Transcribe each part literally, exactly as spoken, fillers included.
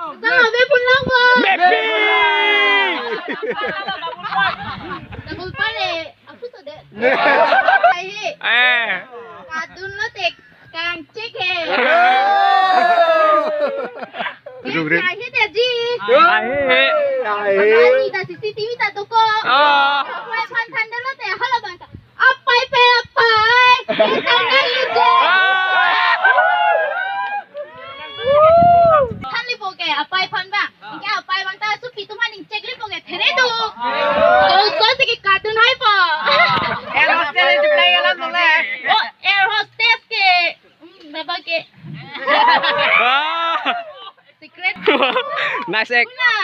Tama be pun lang po. Mepi! Double pale. Aku sudah. Ahi. Eh. Kadun lote kangchek he. Duduk, duduk. Ahi deh ji. Ahi. Ahi. Ahi ta C C T V ta toko. Ah. Apai aphan thandetlote hala abang ta. Apai pe apai. Thandetlo je. Ah. Thanlipo ke apai aphan ba. Anke apai abang ta asopi atum aning chek lipo ke thenei do. Ko so si ke kadun hai po. Air hostess reply alam dole. Oh, air hostess ke. Hmm, baba ke. Ah. Secret. Nice act. Puna.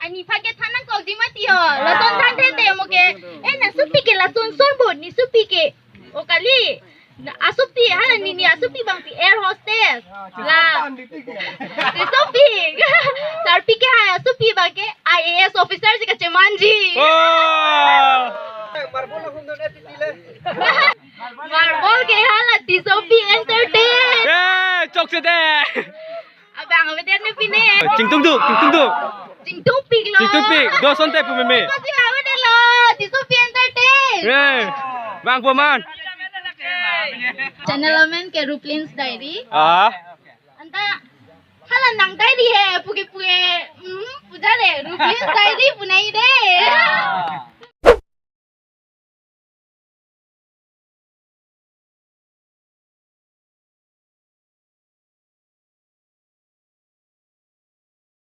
Ani aphan ke than nangkok ji mati ho. Lason than the te mo ke. Eh, nang asopi ke lason sor bo, ne asopi ke. O kali. Asopi, hala ne, ne asopi abang pi air hostess. La. Asopi. Sarpi ke hai asopi abang ke I A S officer si kacheman ji. Oh. Marble ke hala Tissopi Entertain. Eh, chokche dei. Abang, avedetne pine. Chingtung do, chingtung do. Chingtung pik lo. Chingtung pik, do asonte pu meme. Pasi avedetlo, Tissopi Entertain. Eh, bang po man. Channel amen ke Ruplin's Diary. Ah. Anta, hala nang diary he, puke puke, hmm, puja le, Ruplin's Diary punai de.